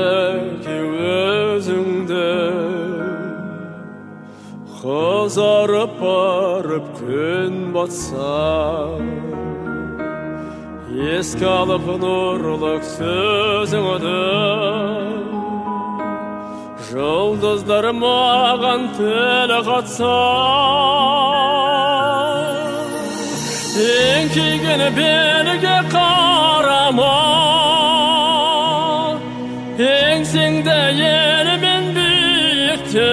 әке өзіңді, қызарып барып күн батса, еске алып нұрлы сөзіңді, жұлдыздар маған тіл қатса, еңкейген белге қарама, еңсеңді елмен биіктет,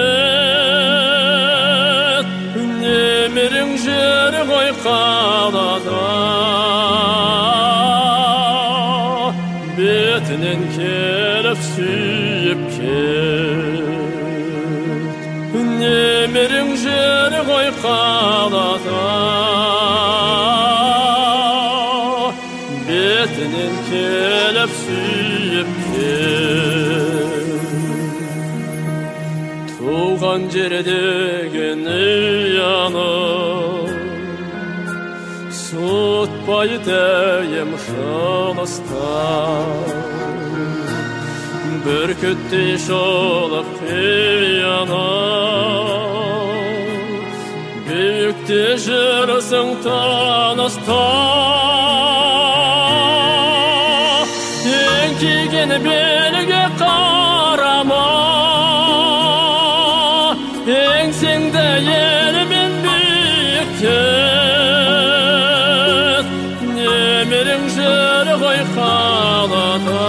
немерең жүр ғой қалада, бетінен келіп сүйіп кет. Немерең жүр ғой қалада, бетінен келіп сүйіп кет. Туған жер деген ұяны суытпай дәйім жылыстан, бүркіттей шолып қияны, биікте жүрсің тыныста. Еңкейген белге қарама, еңсеңді елмен биіктет, немерең жүр ғой қалада,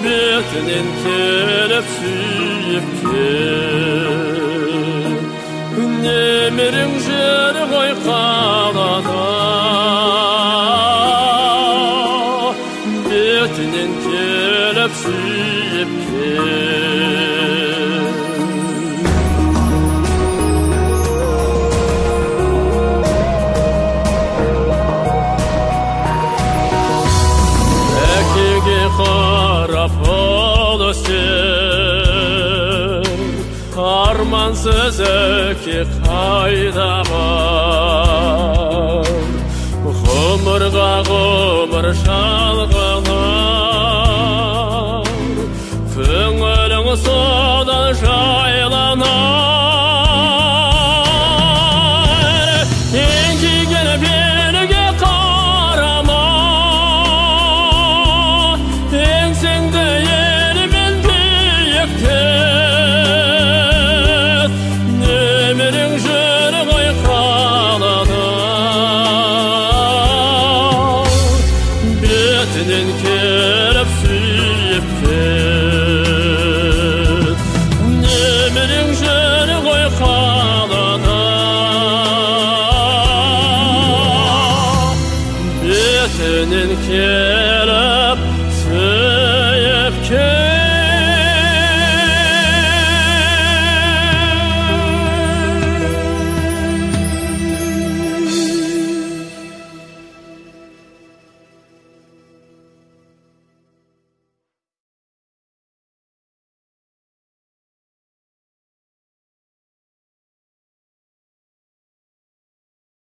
бетінен келіп сүйіп кет. Немерең жүр ғой қалада, бетінен келіп сүйіп кет. Әкеге қарап ұлы сен, армансыз әке қайда бар? Ғұмырға ғұмыр жалғанар, көңілің содан жайланар. Еңкейген белге қарама, еңсеңді елмен биіктет, немерең жүр ғой қалада, бетінен келіп